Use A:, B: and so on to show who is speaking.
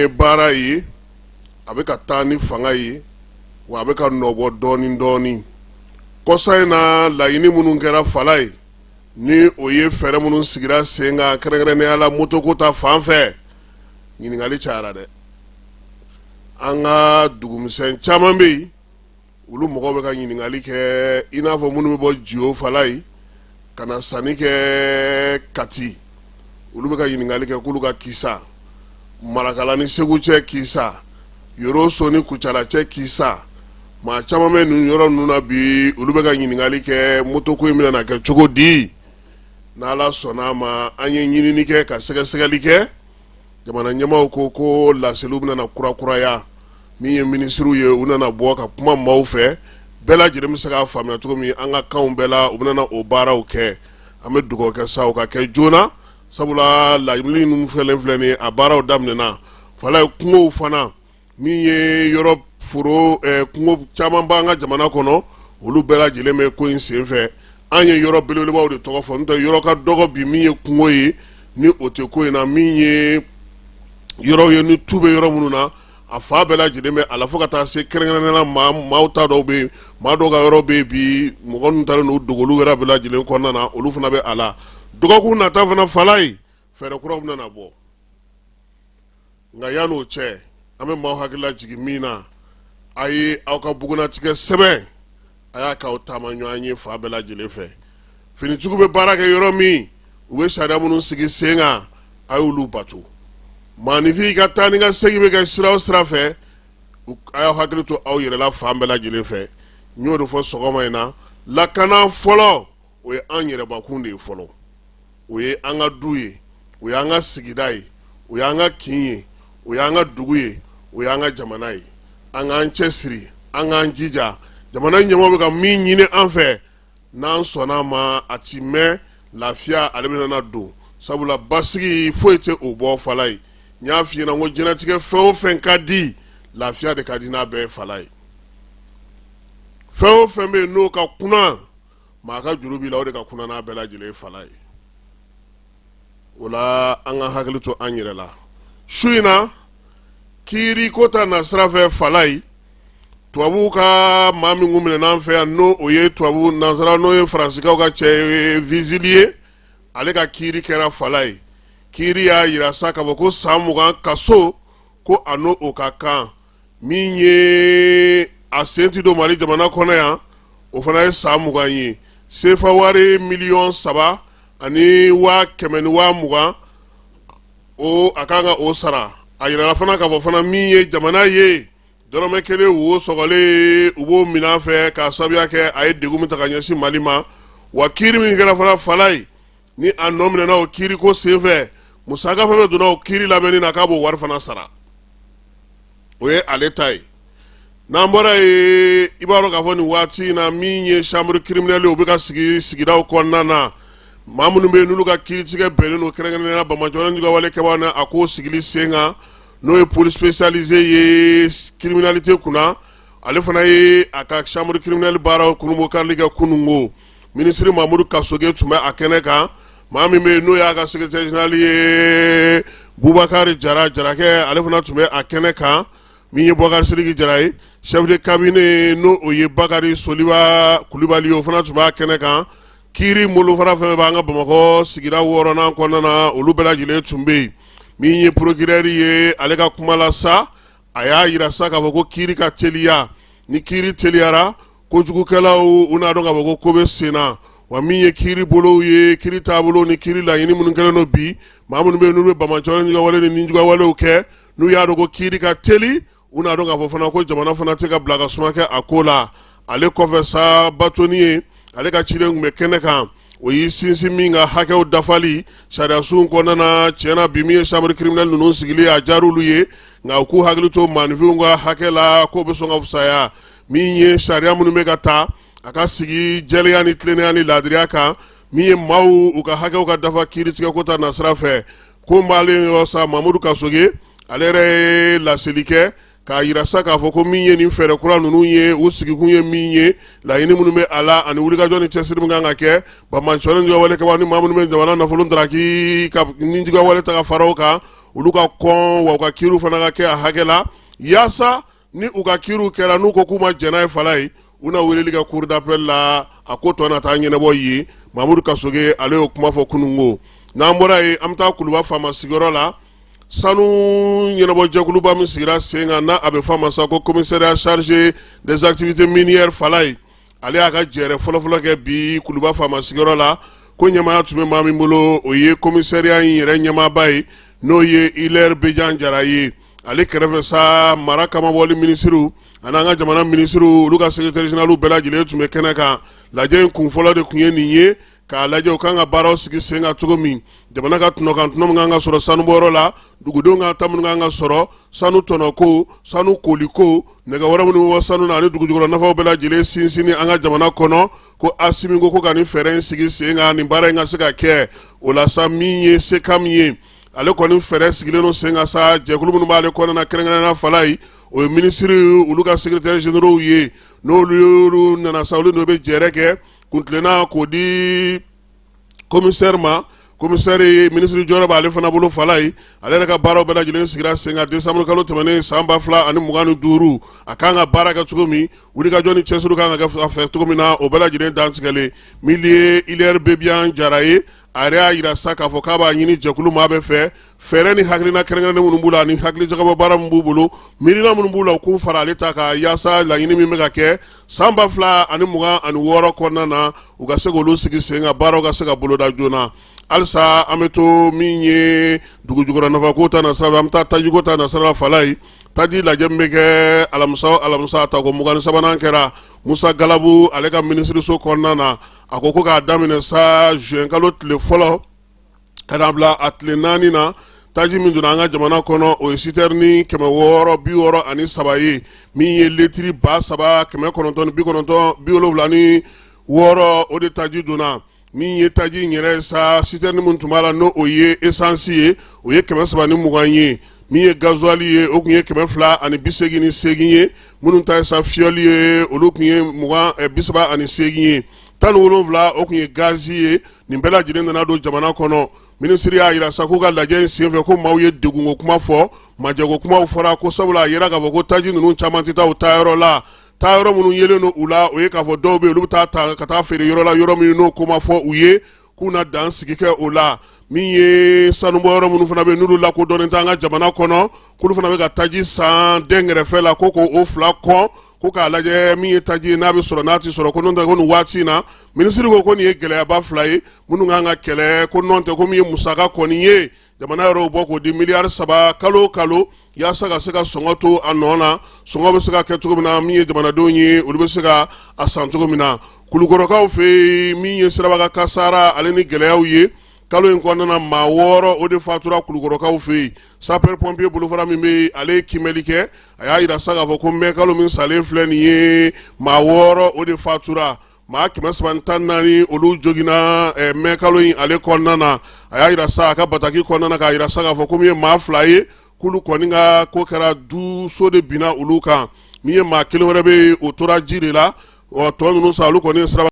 A: ye baara ye, a bɛ ka taa ni fanga ye, wa a bɛ ka nɔbɔ dɔɔnin dɔɔnin. Kɔsa in na, laɲini minnu kɛra fala ye, ni o ye fɛɛrɛ minnu sigira sen kan, kɛrɛnkɛrɛnnenya la motoko ta fan fɛ, ɲininkali cayara dɛ. An ka dugumisɛn caman bɛ yen, olu mɔgɔw bɛ ka ɲininkali kɛ, i n'a fɔ minnu bɛ bɔ Jiwo fala ye ka na sanni kɛ Kati, olu bɛ ka ɲininkali kɛ k'olu ka kisa Marakala ni Segu cɛ, kisa Yoroso ni Kucala cɛ, kisa maa caman bɛ nin yɔrɔ ninnu na bi, olu bɛ ka ɲininkali kɛ motoko in bɛna kɛ cogo di. N'Ala sɔnna a ma, an ye ɲinini kɛ ka sɛgɛsɛgɛli kɛ. Jamana ɲɛmaaw ko ko laseliw bɛna kurakuraya. Min ye minisiriw ye, u nana bɔ ka kuma maaw fɛ, bɛɛ lajɛlen bɛ se k'a faamuya cogo min an ka kanw bɛɛ la. U bɛna o baaraw kɛ. An bɛ dugawu kɛ sa, o ka kɛ joona, sabula laɲini ninnu fɛnlen filɛ nin ye, a baaraw daminɛna fala ye. Kungow fana, min ye yɔrɔ foro, kungo caman b'an ka jamana kɔnɔ, olu bɛɛ lajɛlen bɛ ko in senfɛ. An ye yɔrɔ belebelebaw de tɔgɔ fɔ, n'o tɛ yɔrɔ ka dɔgɔ bi min ye kungo ye ni o tɛ ko in na. Min ye yɔrɔ ye ni tu bɛ yɔrɔ minnu na, a fa bɛɛ lajɛlen bɛ a la, fo ka taa se kɛrɛnkɛrɛnnenya la maaw ta dɔw bɛ yen, maa dɔw ka yɔrɔ bɛ yen bi, mɔgɔ ninnu taalen n'u dogo olu yɛrɛ bɛɛ lajɛlen kɔnɔna na, olu fana bɛ a la. Dɔgɔkun nata fana fala ye, fɛɛrɛ kuraw bɛna bɔ. Nka yan'o cɛ, an bɛ maaw hakili lajigin min na, a ye aw ka bugunnatigɛ sɛbɛn, a y'a k'aw taama ɲɔgɔn ye fa bɛɛ lajɛlen fɛ. Finitigiw bɛ baara kɛ yɔrɔ min, u bɛ sariya minnu sigi sen kan, a y'olu bato. Maaninfin ka taa ni ka segin bɛ kɛ sira o sira fɛ, a y'aw hakili to aw yɛrɛ la fan bɛɛ lajɛlen fɛ. N y'o de fɔ sɔgɔma in na, lakana fɔlɔ, o ye an yɛrɛbakun de ye fɔlɔ, o ye an ka du ye, o y'an ka sigida ye, o y'an ka kin ye, o y'an ka dugu ye, o y'an ka jamana ye. An k'an cɛ siri, an k'an jija. Jamana ɲɛmɔgɔ bɛ ka min ɲini an fɛ, n'an sɔnna a ma, a ti mɛn, lafiya ale bɛna don, sabula basigi foyi tɛ o bɔ fala ye. N y'a f'i ɲɛna ko diɲɛlatigɛ fɛn o fɛn ka di, lafiya de ka di n'a bɛɛ ye fala ye. Fɛn o fɛn bɛ yen n'o ka kunna, maa ka juru b'i la, o de ka kunna n'a bɛɛ lajɛlen fala ye. O la, an ka hakili to an yɛrɛ la. Su in na, kiiri ko ta na sira fɛ fala ye, tubabuw ka maa min kun minɛna an fɛ yan, n'o o ye tubabu nansara, n'o ye faransikaw ka cɛ ye, Vezilier, ale ka kiiri kɛra fala ye. Kiiri y'a yira sa k'a fɔ ko san 20 kaso, ko a n'o o ka kan. Min ye a sen ti don Mali jamana kɔnɔ yan, o fana ye san 20 ye. Sefa wari 3 120 000, o a kan ka o sara. A yirala fana k'a fɔ fana, min ye jamana ye dɔrɔmɛ kelen wo sɔgɔlen, u b'o minɛ a fɛ k'a sababuya kɛ a ye degun min ta ka ɲɛsin Mali ma. Wa kiiri min kɛra fana fala ye, ni a nɔ minɛna o kiiriko senfɛ, musaka fɛn fɛn donna o kiiri labɛnni na, k'a b'o wari fana sara. O ye ale ta ye. N'an bɔra yen, i b'a dɔn k'a fɔ nin waati in na, min ye chambre criminelle, u bɛ ka sigi sigidaw kɔnɔna na, maa minnu bɛ yen n'olu ka kiiritigɛ bɛnnen don kɛrɛnkɛrɛnnenya la banbaanciwale ni wale kɛbaa na, a k'o sigili sen kan, n'o ye police spécialisée ye criminalité kunna, ale fana ye a ka chambre criminelle baaraw kurunbonkarili kɛ kununko. Minisiri Mamudu Kasoge tun bɛ a kɛnɛ kan. Maa min bɛ yen n'o y'a ka secrétaire général ye, Bubakari Jara Jarakɛ, ale fana tun bɛ a kɛnɛ kan. Min ye Bubakari Sidiki Jara ye, chef de cabinet, n'o o ye Bakari Soliba Kulibali ye, o fana tun b'a kɛnɛ kan. Kiiri bolofara fɛn b'an ka Bamakɔ sigida wɔɔrɔnan kɔnɔna na, olu bɛɛ lajɛlen tun bɛ yen. Min ye procureur ye, ale ka kuma la sa, a y'a yira sa k'a fɔ ko kiiri ka teliya. Ni kiiri teliyara, kojugukɛlaw u n'a dɔn k'a fɔ ko ko bɛ sen na. Wa min ye kiiri bolow ye, kiiri taabolo ni kiiri laɲini minnu kɛlen don bi, maa minnu bɛ yen n'olu bɛ banbaanciwale ni nijuguwalew kɛ, n'u y'a dɔn ko kiiri ka teli, u n'a dɔn k'a fɔ fana ko jamana fana tɛ ka bila ka suma kɛ a ko la. Ale kɔfɛ sa, bâtonnier, ale ka ciden tun bɛ kɛnɛ kan, o y'i sinsin min ka hakɛw dafali sariyasun kɔnɔna na. Tiɲɛna bi, min ye chambre criminelle ninnu sigili, a diyara olu ye, nka u k'u hakili to maaninfinw ka hakɛ la, k'o bɛ sɔn ka fisaya. Min ye sariya minnu bɛ ka ta, a ka sigi jɛlenya ni tilennenya ni laadiriya kan. Min ye maaw u ka hakɛw ka dafa kiiritigɛko ta nasira fɛ, ko b'ale yɔrɔ sa. Mamudu Kasoge, ale yɛrɛ ye laseli kɛ k'a yira sa k'a fɔ ko min ye nin fɛɛrɛ kura ninnu ye, u sigikun ye min ye, laɲini minnu bɛ a la, ani wulikajɔ ni cɛsiri min kan ka kɛ banbaanciwale ni juguya wale kɛbaa ni maa minnu bɛ jamana nafolo daraki ka ni juguya wale ta ka fara o kan. olu ka kɔn, wa u ka kiiriw fana ka kɛ a hakɛ la, yaasa ni u ka kiiriw kɛra, n'u ko k'u ma jɛn n'a ye Falaye, u na weleli kɛ cour d'appel la, a ko tɔ na taa ɲɛnabɔ yen. Mamudu Kasoge, ale y'o kuma fɔ kununko. N'an bɔra yen, an bɛ taa Kuluba faama sigiyɔrɔ la. Sanu ɲɛnabɔjɛkuluba min sigira sen kan, n'a a bɛ fɔ a ma sa ko commissariat chargé des activités minières, Falaye, ale y'a ka jɛrɛ fɔlɔfɔlɔ kɛ bi Kuluba faama sigiyɔrɔ la. Ko ɲɛmaaya tun bɛ maa min bolo, o ye commissariat in yɛrɛ ɲɛmaaba ye, n'o ye Hilaire Bejan Jara ye. Ale kɛrɛfɛ sa, mara kamabɔli minisiriw ani an ka jamana minisiriw, olu ka secrétaire général bɛɛ lajɛlen tun bɛ kɛnɛ kan. Lajɛ in kun fɔlɔ de tun ye nin ye, k'a lajɛ u kan ka baaraw sigi sen kan cogo min, jamana ka tɔnɔkan tɔnɔ min kan ka sɔrɔ sanubɔyɔrɔ la, dugudenw ka ta minnu kan ka sɔrɔ sanu tɔnɔko, sanu koliko, nɛgɛ wɛrɛ minnu bɛ bɔ sanu na, ani dugujukɔrɔ nafaw bɛɛ lajɛlen sinsinni an ka jamana kɔnɔ. Ko Asimi ko ka nin fɛɛrɛ in sigi sen kan, nin baara in ka se ka kɛ. O la sa, min ye SECAM ye, ale kɔni fɛɛrɛ sigilen don sen kan sa. Jɛkulu minnu b'ale kɔnɔna na, kɛrɛnkɛrɛnnenya Falaye, o ye minisiri olu ka secrétaire généraux ye. N'olu nana sa, olu de bɛ jɛrɛ kɛ kuntilenna k'o di commissaire ma. Commissaire minisiri jɔyɔrɔ b'ale fana bolo Falaye. Ale yɛrɛ ka baaraw bɛɛ lajɛlen sigira sen kan décembre kalo tɛmɛnen san 2025. A kan ka baara kɛ cogo min, wulikajɔ ni cɛsiri kan ka kɛ a fɛ cogo min na, o bɛɛ lajɛlen dantigɛlen. Min ye Hilaire Bebian Jara ye, a yɛrɛ y'a jira sa k'a fɔ k'a b'a ɲini jɛkulu maa bɛɛ fɛ, fɛɛrɛ ni hakilina kɛrɛnkɛrɛnnen minnu b'u la, ani hakilijagabɔ baara min b'u bolo, miirina minnu b'u la, u k'u fara ale ta kan, yaasa laɲini min bɛ ka kɛ san 2026 kɔnɔna na, u ka se k'olu sigi sen kan, baaraw ka se ka boloda joona. Halisa an bɛ to min ye dugujukɔrɔ nafako ta nasira fɛ, an bɛ taa tajiko ta nasira la Falaye. Taji lajɛ min bɛ kɛ alamisa o alamisa, a tako 23nan kɛra Musa Galabu ale ka minisiriso kɔnɔna na. A ko k'a daminɛ sa juin kalo tile fɔlɔ ka n'a bila a tile 4 na, taji min donna an ka jamana kɔnɔ, o ye sitɛrini 663 ye, min ye litiri 3996, o de taji donna. Min ye taji in yɛrɛ sa, sitɛrini min tun b'a la, n'o ye esansi ye, o ye 320 ye. Min ye gazuwali ye, o tun ye 288 ye. Minnu ta ye sa fiyɔli ye, olu tun ye 38 ye. 17, o tun ye gazi ye. Nin bɛɛ lajɛlen nana don jamana kɔnɔ. Minisiri y'a jira sa k'u ka lajɛ in senfɛ, ko maaw ye degunko kuma fɔ, majɛko kumaw fɔra, ko sabula a yera k'a fɔ ko taji ninnu caman tɛ taa u taayɔrɔ la. Taayɔrɔ minnu yelen don u la, o ye k'a fɔ dɔw bɛ yen, olu bɛ taa ta ka taa feere yɔrɔ la, yɔrɔ min n'o ko ma fɔ u ye, k'u na dan sigi kɛ o la. Min ye sanubɔyɔrɔ minnu fana bɛ yen, n'olu lakodɔnnen tɛ an ka jamana kɔnɔ, k'olu fana bɛ ka taji san dɛnkɛrɛfɛ la, ko k'o fila kɔn, ko k'a lajɛ min ye taji ye, n'a bɛ sɔrɔ, n'a tɛ sɔrɔ. Ko n'o tɛ, ko nin waati in na, minisiri ko nin ye gɛlɛyaba fila ye minnu kan ka kɛlɛ. Ko n'o tɛ, ko min ye musaka kɔni ye, jamana yɛrɛ bɔ k'o di miliyari 3 kalo o kalo, yaasa ka se ka sɔngɔ to a nɔ na, sɔngɔ bɛ se ka kɛ cogo min na, min ye jamanadenw ye, olu bɛ se ka a san cogo min na. Kulukɔrɔkaw fɛ yen, min ye siraba kasara ale ni gɛlɛyaw ye kalo in kɔnɔna na, maa 6, o de fatura Kulukɔrɔkaw fɛ yen. Sapeur pompier bolofara min bɛ yen, ale ye kiimɛli kɛ. A y'a jira sa k'a fɔ ko mɛ kalo min salen filɛ nin ye, maa 6, o de fatura. Maa 314, olu joginna mɛ kalo in ale kɔnɔna na. A y'a jira sa a ka bataki kɔnɔna na, k'a jira sa k'a fɔ ko min ye maa 2 ye, k'olu kɔni ka ko kɛra du so de binna olu kan. Min ye maa kelen wɛrɛ bɛ yen, o tora ji de la. Ɔ tɔ ninnu sa, olu kɔni ye siraba